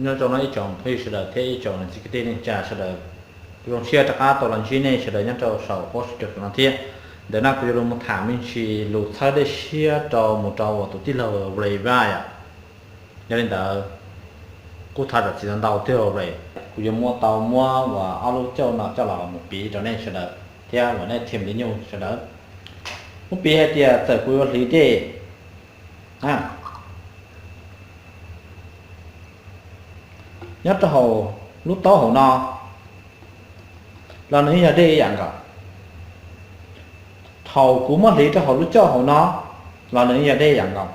Nyob zoo no ib tsoom phooj ywg sawv daws thiab ib tsoom niam txiv kwv tij neej tsa sawv daws, kuv zoo siab rov qab tau los ntsib nej sawv daws nyob rau saum huab saum cua no thiab. Ntawm no kuv yuav los mus tham me ntsis lus txhawb dej siab rau mus rau uas tus tij laug Ray Vaughn yom. Yog li ntawd, kuj thov zam txim ntau ntau tij laug Ray, kuv yuav muab tau muab uas ob lub cauj no coj los mus piv rau nej sawv daws thiab uas nej thiam li nyuj sawv daws. Muab piv hais tias txawm kuv yuav hliv dej nyob rau hauv lub taub hau no los nws yog dej ib yam nkaus. Thaum kuv muab hliv rau hauv lub cauj hauv no los nws yog dej ib yam nkaus.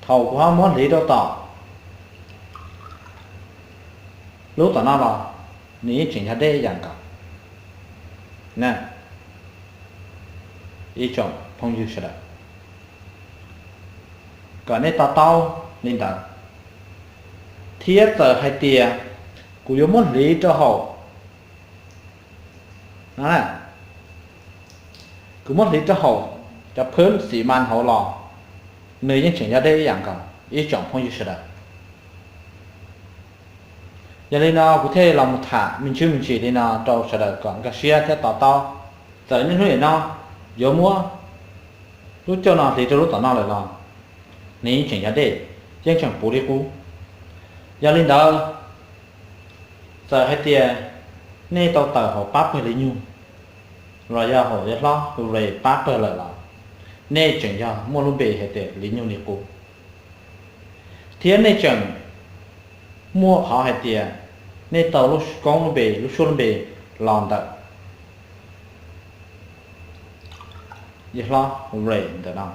Thaum kuv ho muab hliv rau tom lub tom no los nws yeej tseem yog dej ib yam nkaus. Ib tsoom phooj ywg sawv daws, kom nej to taub li ntawd. Thiab txawm hais tias kuv yuav muab hliv rau hauv, kuv muab hliv rau hauv cov phwb xi mas hauv los nws yeej tseem yog dej ib yam nkaus ib tsoom phooj ywg sawv daws. Yog li no kuv thiaj los mus tham me ntsis me ntsis li no rau sawv daws kom nkag siab thiab to taub. Txawm niaj hnub nim no yuav muab lub cauj no hliv rau lub tom no lawm los nws yeej tseem yog dej, yeej tseem puv li qub. Yog li ntawd, txawm hais tias nej tau tawm hauv pab pawg li nyug los yog hauv yawg hlob Ray pab pawg lawm los nej tseem yog muaj lub npe hais tias li nyug li qub, thiab nej tseem muaj qhov hais tias nej tau lub koob lub npe lub suab lub npe los ntawm yawg hlob Ray ntawm no.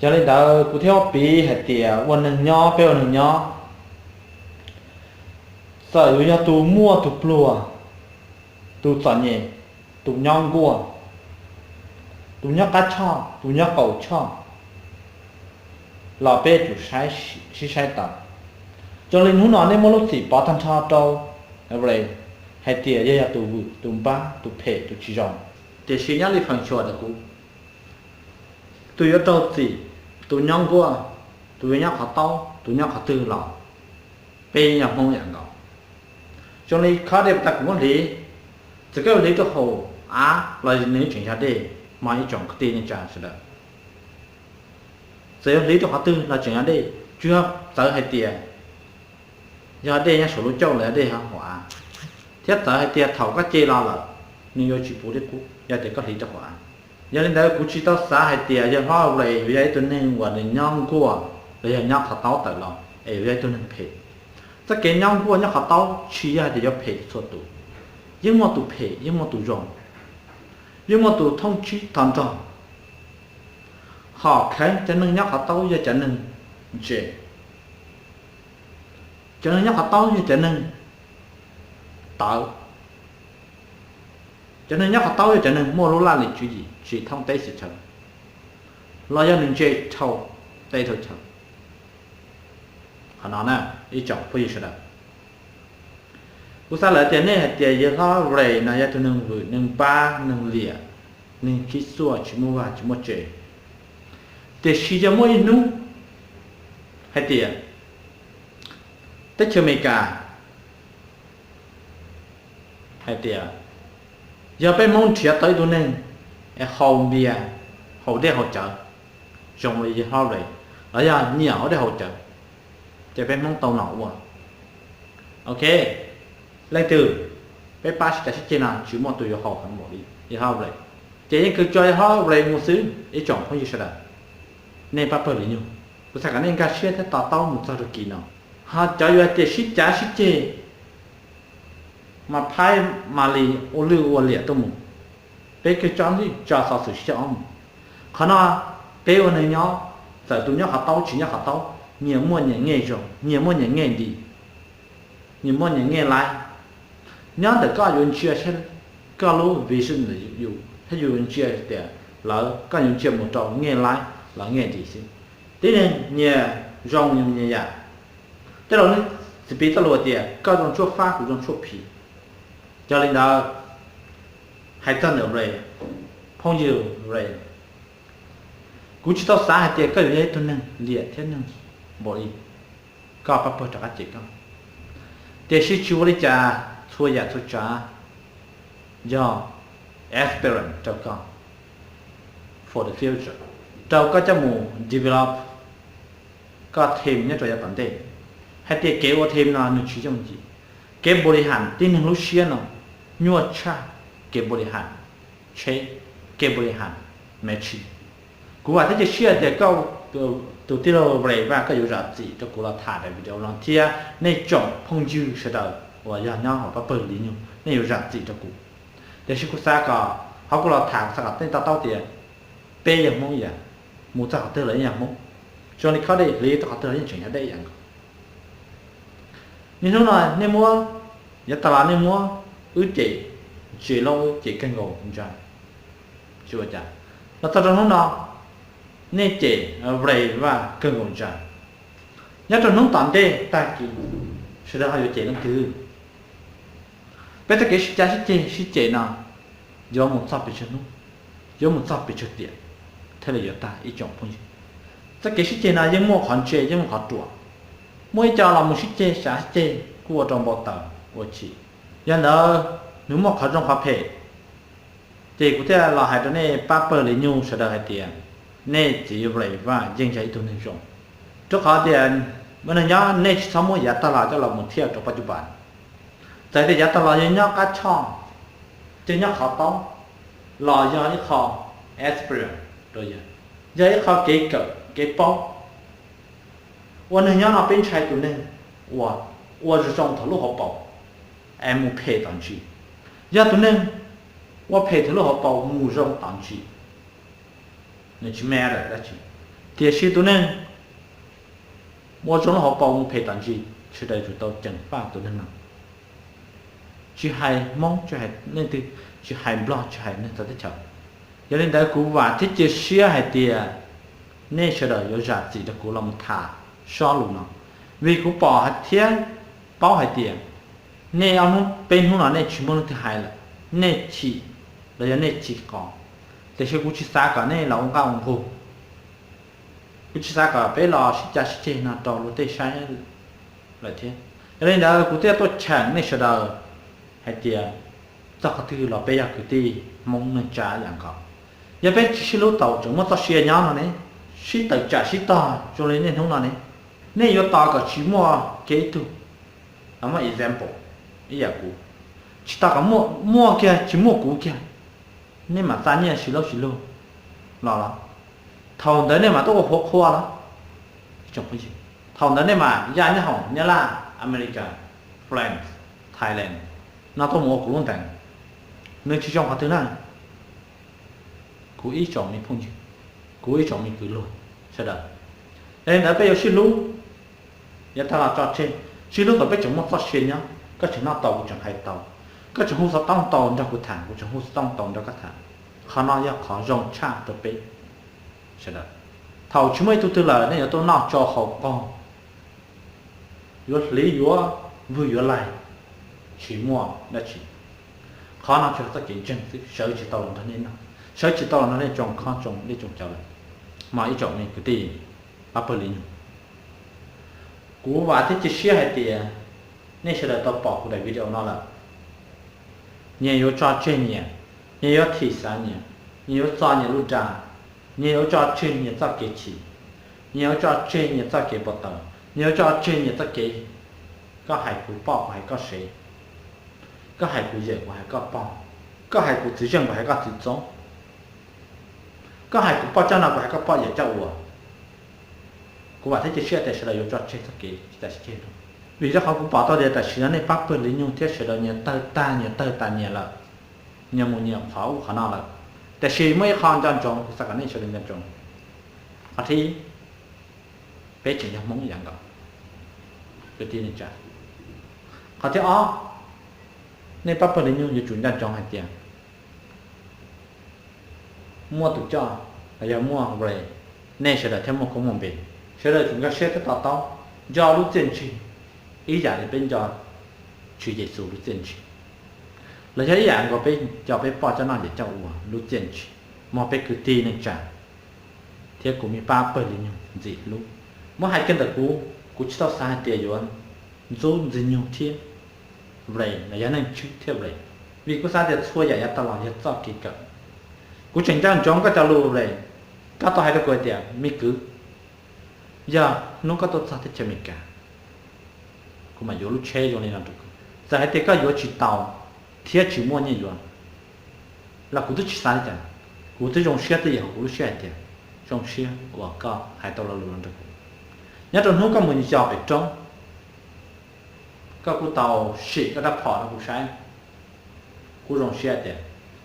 Yog li ntawd kuv thiaj piv hais tias ua neeg nyob, peb ua neeg nyob, txawm yuav yog tus muaj tus pluag, tus txom nyem, tus nyob nkuaj, tus nyob qab choj, tus nyob qaum choj los peb tsum sib saib taus. Zoo li hnub no nej muaj lub txim pov tag nrho rau Ray hais tias yog yog tus vwm, tus npab, tus phem, tus tsis zoo. Tiam sis nyob li feem xyuam ntawm kuv, tus yuav raug txim, tus nyob nkuaj, tus yuav nyob qhov taub, tus nyob qhov twg los peb yog Hmoob yam nkaus. Zoo li khob dej puag ta kuv muab hliv, txawm koj yuav hliv rau hauv av los nws tseem yog dej, mas ib tsoom kwv tij neej tsa sawv daws, txawm yuav hliv rau qhov twg los tseem yog dej, tsuas yog txawv hais tias yog dej nyob saum lub cauj los yog dej hauv av, thiab txawv hais tias thaum koj ce los lawm nws yuav tsis puv li qub yog tias koj hliv rau hauv av. Yog li ntawd kuv tsis tau xav hais tias yawg hlob Ray yuav yog ib tug neeg uas nws nyob nkuaj los yog nyob qhov taub tawm los es yuav yog ib tug neeg phem. Txoj kev nyob nkuaj nyob qhov taub tsis yog hais tias yuav phem txhua tus, yeej muaj tus phem yeej muaj tus zoo, yeej muaj tus thooj tsib thov nrog. Hom kheev cov neeg nyob qhov taub yog cov neeg ntse, cov neeg nyob qhov taub yog cov neeg tawv, cov neeg nyob qhov taub yog cov neeg muaj lub laj lim tswv yim tsis thooj teb tsis chaw, los yog nws ntse dhau teb dhau chaw. Qhov no na, ib tsoom phooj ywg sawv daws, kuv xav lawm tias nej hais tias yawg hlob Ray no yog tus neeg vwm, neeg npab, neeg liam, neeg khib xuaj, tsis muaj vaj tsis muaj tse. Tiam sis yog muaj ib hnub hais tias teb chaws Amelikas hais tias yog peb Hmoob nrhiav tau ib tug neeg es haus npias, haus dej haus cawv zoo li yawg hlob Ray, los yog nyiam haus dej haus cawv, ces peb Hmoob tau nom ua. Ok, leej twg peb pab sib cav sib ceg no tsis muaj tus yuav haus heev npaum li yawg hlob Ray, ces yeej kawg tso yawg hlob Ray mus xwb ib tsoom phooj ywg sawv daws. Nej pab pawg li nyug, kuv xav kom nej nkag siab thiab to taub mus txog rau kis no. Ho cov yuav tias sib cav sib ceg mas phaib mas li ua lwj ua liam tuaj mus, peb kawg tso lwj tso xov xwm sib cog ob mus. Qhov no peb ua neeg nyob, txawm tus nyob qhov taub tsis nyob qhov taub, nyias muaj nyias nyiaj zoo, nyias muaj nyias nyiaj dim, nyias muaj nyias nyiaj laib. Nyob ntawm koj yuav ntsia saib koj lub vision ntawm yus, thiab yus ntsia tias lawv, koj yuav ntsia mus rau nyiaj laib los nyiaj dim xwb. Tib neeg nyias zoo nyias yam. Tej laus txiv piv txoj lus tias koj zoo tshuaj fab kuv zoo tshuaj phiv. Yog li ntawd, hais txog ntawm Ray, phooj ywg Ray, Kuv tsis tau xav hais tias koj yuav yog ib tug neeg liam thiab neeg npaum li, koj pab pawg rov qab cem koj. Tiam sis tsis ua li cas, txhua yam txhua tsav yog experience rau koj for the future, rau koj coj mus develop koj team nyob rau yav tom ntej. Hais tias kev ua team no nws tsis yooj yim. Kev npaum li has tib neeg lub siab no nyuaj tshaj kev npaum li has tsheb, kev npaum li has machine. Kuv vam thiab cia siab tias koj, tus tij laug Brave Vaj, koj yuav zam txim rau kuv los tham daim video no thiab nej tsoom phooj ywg sawv daws uas yog nyob hauv pab pawg Li Nyug nej yuav zam txim rau kuv. Tiam sis kuv xav kom, qhov kuv los tham kuv xav kom nej to taub tias peb yog Hmoob ib yam, mus txog qhov twg los yeej yog Hmoob, zoo li khob dej hliv rau qhov twg los yeej tseem yog dej ib yam nkaus. Niaj hnub no nej muab, yav tag los nej muab wb cem, cem loj wb cem kawg nkaus ntsa, tsis ua cas. Los txog rau hnub no nej cem Brave Vaj kawg nkaus ntsa. Nyob rau hnub tom ntej tag kis sawv daws ho yuav cem leej twg? Peb txoj kev sib cav sib ceg sib cem no yuav mus txog pes tsawg hnub, yuav mus txog pes tsawg tiam thiaj li yuav tag ib tsoom phooj ywg? Txoj kev sib ceg no yeej muaj qhov ntse yeej muaj qhov ruam. Muaj ib co los mus sib ceg sav sib ceg kuj ua rau npau taws ua chim. Yog ntawd nws muaj qhov zoo qhov phem, ces kuv thiaj los hais rau nej pab pawg Li Nyug sawv daws hais tias nej txiv Brave Vaj yeej yog ib tug neeg zoo, rau qhov tias ua neeg nyob nej tsis txhob muab yav tag los coj los mus thiaj rau pab cub pas. Txawm tias yav tag los yog nyob qab choj, ces nyob qhov taub los yog ib qho experience rau yawg, yog ib qho kev kawm kev paub. Ua neeg nyob no peb ntshai tus neeg uas ua zoo zoo thaum lub hauv paus es mus phem tom ntsis. Yog tus neeg ua phem thaum lub hauv paus mus zoo tom ntsis, nws tsis matter dab tsi. Tiam sis tus neeg ua zoo lub hauv paus mus phem tom ntsis, sawv daws yuav tsum tau ceev faj tus neeg no. Tsis hais Hmoob, tsis hais leej twg, tsis hais Nplog, tsis hais neeg txawv teb chaws. Yog li ntawd kuv vam thiab cia siab hais tias nej sawv daws yuav zam txim rau kuv los mus tham sob lus no, vim kuv pom thiab paub hais tias nej ob hnub peb hnub no nej tsis muaj leej twg hais lawm, nej chim los yog nej chim qos. Tiam sis kuv tsis xav kom nej los ua nqaj ua nqug. Kuv tsis xav kom peb los sib cav sib ceg no rau luag tej saib lawm thiab. Yog li ntawd kuv thiaj tuaj cheem nej sawv daws hais tias txog qhov twg los peb yog kwv tij Hmoob neej tsa yam nkaus. Yog peb tsis sib hlub tau tseem muaj txoj sia nyob no ne, sib tawm tsam sib tog zoo li niaj hnub no ne, nej yuav tos kom tsis muaj kiag ib tug, muaj example ib yam kuv, tsis tos kom muaj, muaj kiag tsis muaj kuv kiag, nej mam txaj nyiaj sib laub sib lug los los? Thaum ntawd nej mam tuaj ua huv qhua los? Thaum ntawd nej mam ya nyob hauv Nyab Laj, America, France, Thailand no tuaj mus ua kuv lub ntees. Nws tsis zoo qhov twg na? Kuv ib tsoom me phooj ywg, kuv ib tsoom me kwv luag sawv daws, yog li ntawd peb yuav sib hlub. Yav tag los tso tseg, sib hlub thaum peb tseem muaj txoj sia nyob, koj tseem noj tau kuv tseem hais tau, koj tseem hu xov tooj tau nrog kuv tham kuv tseem hu xov tooj tau nrog koj tham. Qhov no yog qhov zoo tshaj rau peb sawv daws. Thaum tsis muaj ib tug twg lawm nej yuav tuaj noj tsau haus qaug, yuav hliv yuav vwg yuav laig, tsis muaj dab tsi. Qhov no tsuas yog txoj kev ntseeg xwb, sawv tsis tau los nrog nej noj, sawv tsis tau los nrog nej tsoo khob tsoo dej tsoo cawv lawm. Mas ib tsoom me kwv tij pab pawg Li Nyug, kuv vam thiab cia siab hais tias nej sawv daws tau pom kuv daim video no lawm. Nyias yuav tso tseg nyias, nyias yuav thim xav nyias, nyias yuav txo nyias lub dag, nyias yuav tso tseg nyias txoj kev chim, nyias yuav tso tseg nyias txoj kev npau taws, nyias yuav tso tseg nyias txoj kev, koj hais kuv poj kuv hais koj sev, koj hais kuv yawm kuv hais koj pog, koj hais kuv txiv zeej kuv hais koj txiv txoob, koj hais kuv poj coj no kuv hais koj poj yawm coj ua. Kuv vam thiab cia siab tias sawv daws yuav tso tseg txoj kev tsis tas sib ceg no, vim rau qhov kuv pom tau tias tam sim no nej pab pawg Li Nyug thiab sawv daws nyias tawg tag nyias tawg tas nyias lawm, nyias mus nyias qhov ub qhov no lawm. Tiam sis muaj ib qho nco ntsoov, kuv xav kom nej sawv daws nco ntsoov, qhov thib ib, peb tseem yog Hmoob ib yam nkaus. Qhov thib ob, nej pab pawg Li Nyug yuav tsum nco ntsoov hais tias muaj tus coj los yog muaj re, nej sawv daws thiaj muaj koob muaj npe. Sawv daws tsum nkag siab thiab to taub nco lub txiaj ntsig ib yam li peb nco Tswv Yexus lub txiaj ntsig, los yog ib yam nkaus peb nco peb poj coj noj yawm coj ua lub txiaj ntsig, muaj peb kwv tij neej tsa. thiab kuv me pab pawg Li Nyug ntxim hlub. Muab hais kiag ntawm kuv, kuv tsis tau xav hais tias yuav ntxub Ntxwg Nyug thiab Ray los yog Neej Tswb thiab Ray, vim kuv xav tias txhua yam yav tag los yog txoj kev kawm. Kuv tseem nco ntsoov koj cov lus Ray, koj tau hais rau kuv hais tias, me kwv, yog hnub koj tuaj txog teb chaws Amelikas, kuv mam yuav lub tsheb zoo li no rau koj. Txawm hais tias koj yuav tsis tau thiab tsis muaj nyiaj yuav los kuv twb tsis xav li cas, kuv twb zoo siab twj ywm hauv kuv lub siab hais tias zoo siab uas koj hais tau lo lus no rau kuv. Nyob rau hnub koj mus yos pem roob, koj kuj tau sim koj rab phom rau kuv saib, kuv zoo siab tias,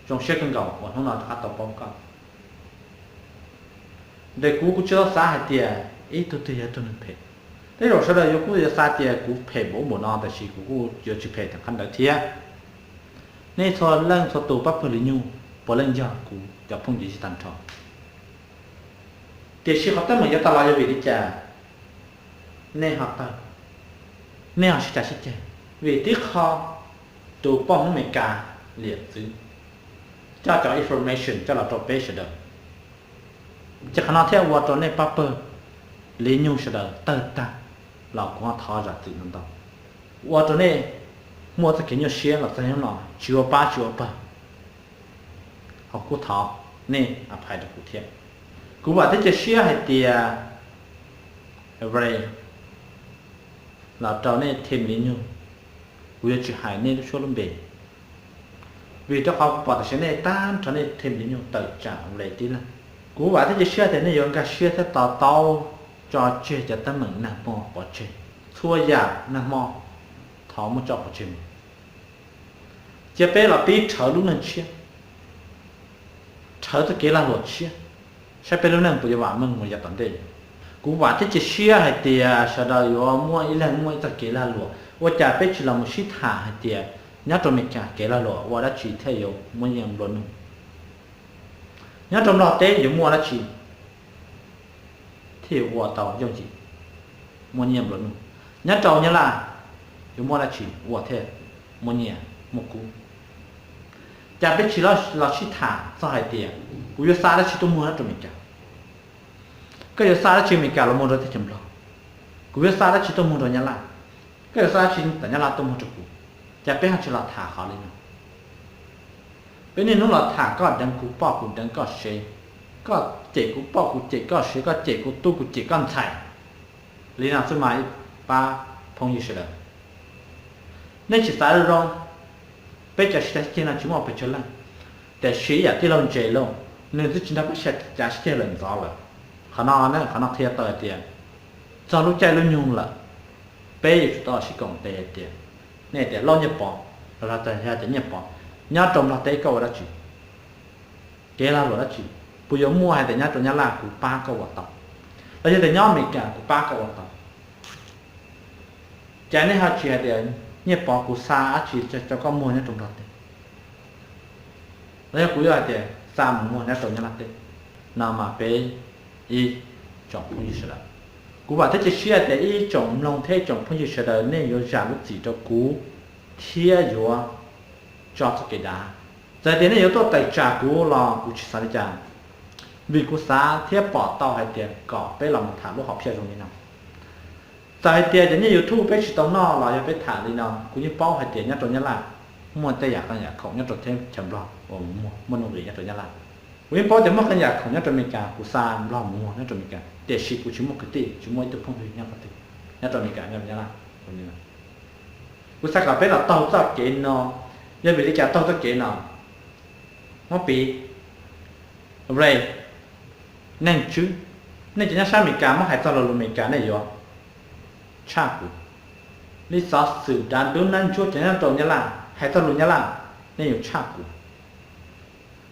zoo siab kawg nkaus uas hnub no rov qab tau paub koj. Ntawm kuv, kuv tsis tau xav hais tias ib tug twg yog ib tug neeg phem. Tej zaum sawv daws yuav kuj yuav xav tias kuv phem npaum ub npaum no, tab sis kuv kuj yuav tsis phem tom qab ntawd thiab. Nej txhua leej txhua tus pab pawg Li Nyug puav leej yog kuv cov phooj ywg tag nrho. Tiam sis qhov teeb meem yav tas los yog vim li cas nej ho tawg, nej ho sib cav sib ceg? Vim tib qho, tus poj Hmoob Amelikas liam txwv coj cov information coj los rau peb sawv daws, ces qhov no thiaj ua rau nej pab pawg Li Nyug sawv daws tawg tag los kuv ho thov zam txim ntau ntau, ua rau nej muaj txoj kev nyuaj siab los txog hnub no tsis ua pab tsis ua pawg. Ho kuj thov nej a phais rau kuv thiab. Kuv vam thiab cia siab hais tias Ray los rau nej team Li Nyug, kuv yuav tsis hais nej lub suab lub npe, vim rau qhov kuv pom tam sim nej tag nrho nej team Li Nyug tawm tsam Ray tib leeg. Kuv vam thiab cia siab tias nej yuav nkag siab thiab to taub tso tseg cov teeb meem nag hmo pov tseg, txhua yam nag hmo thov muab tso pov tseg mus. Cia peb los pib rhawv lub neej tshiab, rhawv txoj kev lag luam tshiab, saib peb lub neej puas yuav vam meej mus yav tom ntej. Kuv vam thiab cia siab hais tias sawv daws yuav muaj ib leeg muaj ib txoj kev lag luam, ua cas peb tsis los mus sib tham hais tias nyob rau Amelikas kev lag luam ua dab tsi thiaj yuav muaj nyiaj nplua nuj? Nyob rau Nplog teb yuav muaj dab tsi thiaj yuav ua tau yooj yim muaj nyiaj nplua nuj? Nyob rau Nyab Laj yuav muaj dab tsi ua thiaj muaj nyiaj muaj kub? Cas peb tsis los sib tham txog hais tias kuv yuav xa dab tsi tuaj muag nyob rau Amelikas, koj yuav xa dab tsi Amelikas los muag rau teb chaws Nplog, kuv yuav xa dab tsi tuaj muag rau Nyab Laj, koj yuav xa dab tsi tom Nyab Laj tuaj muag rau kuv? Cas peb ho tsis los tham qhov li no? Peb niaj hnub los tham koj deev kuv poj kuv deev koj sev, koj cem kuv poj kuv cem koj sev, koj cem kuv tub kuv cem koj ntxhais. Li no xwb mas ib pab phooj ywg sawv daws, nej tsis xav zoo zoo. Peb cov sib cav sib ceg no tsis muaj pes tsawg leej, tiam sis ib yam tij laug Ntses lauj, nws twb tsis nrog peb sib cav sib ceg lawm ntxov lawm. Qhov no, qhov no qhia tau hais tias txog lub caij lub nyoog lawm, peb yuav tsum tau sib koom tes hais tias, nej tias Lauj Nyiaj Pov los yog tias Nyiaj Pov, nyob rau Nplog teb koj ua dab tsi? Kev lag luam dab tsi? Puas yuav muaj hais tias nyob rau Nyab Laj kuv pab koj ua tau, los yog tias nyob Amelikas kuv pab koj ua tau? Cas nej ho tsis hais tias Nyiaj Pov kuv xa dab tsi rau koj muag nyob rau Nplog teb, los yog kuv yuav hais tias xa mus muag nyob rau Nyab Laj teb? No mas peb ib tsoom phooj ywg sawv daws, kuv vam thiab cia siab tias ib tsoom mloog thiab ib tsoom phooj ywg sawv daws nej yuav zam lub txim rau kuv thiab yuav tso txoj kev dav. Txawm tias nej yuav tuaj tawm tsam kuv los kuv tsis xav li cas, vim kuv xav thiab pom tau hais tias kom peb los mus tham lub hom phiaj zoo li no. Txawm hais tias cov nyiaj YouTube peb tsis tau noj los yog peb tham li no, kuv yeej paub hais tias nyob rau Nyab Laj muaj tej yam qee yam khoom nyob rau teb chaws Nplog uas muaj nuj nqis nyob rau Nyab Laj. Kuv yeej paub tias muaj qee yam khoom nyob rau Amelikas kuv xa Nplog mus muag nyob rau Amelikas, tiam sis kuv tsis muaj kwv tij, tsis muaj ib tug phooj ywg nyob qhov twg nyob rau Amelikas nyob rau Nyab Laj. Kuv xav kom peb los taug txoj kev no. Yog vim li cas taug txoj kev no? Muab piv, Ray, Neej Tswb, nej cov nyob sab Amelikas muab hais txog lo lus Amelikas nej yuav tshaj kuv. Li xov xwm dav dub nab ntsuab cov nyob rau Nyab Laj hais txog lus Nyab Laj, nej yuav tshaj kuv.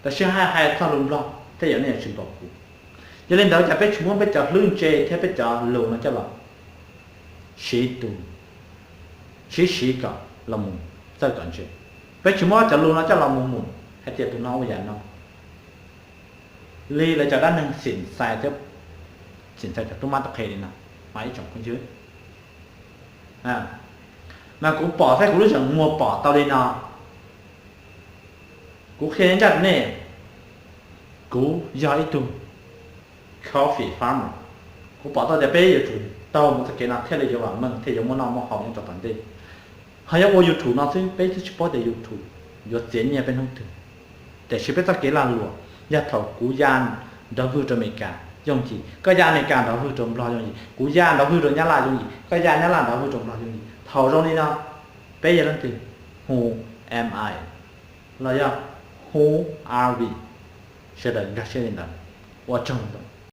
Tab sis hais, hais txog lus Nplog tej yam nej yuav tsis npaum kuv. Yog li ntawd cas peb tsis muab peb cov hlwb ntse thiab peb cov lus no coj los siv tus, siv siv kom los mus txawj kom ntse. Peb tsis muab cov lus no coj los mus mus hais tias tus no ua yam no. Li lawv cov dab neeg xim xais thiab, xim xais cov tub mab tub qhe li no, mas ib tsoom phooj ywg, mas kuv pom thiab kuv lub zeem muag pom tau li no. Kuv qhia ncaj rau nej, kuv yog ib tug coffee farmer. Kuv pom tau tias peb yuav tsum taug mus txoj kev no thiaj li yuav vam meej thiaj yuav muaj noj muaj haus nyob rau tom ntej. Ho yog ua YouTube no xwb peb twb tsis paub tias YouTube yuav txiav nyiaj peb hnub twg. Tiam sis peb txoj kev lag luam yog thaum kuv ya nrov vwg rau Amelikas yooj yim, koj ya Amelikas nrov vwg rau Nplog yooj yim, kuv ya nrov vwg rau Nyab Laj yooj yim, koj ya Nyab Laj nrov vwg rau Nplog yooj yim. Thaum zoo li no, peb yog leej twg? Who am I? Los yog who are we? Sawv daws nkag siab li ntawd. Ua tsaug ntau.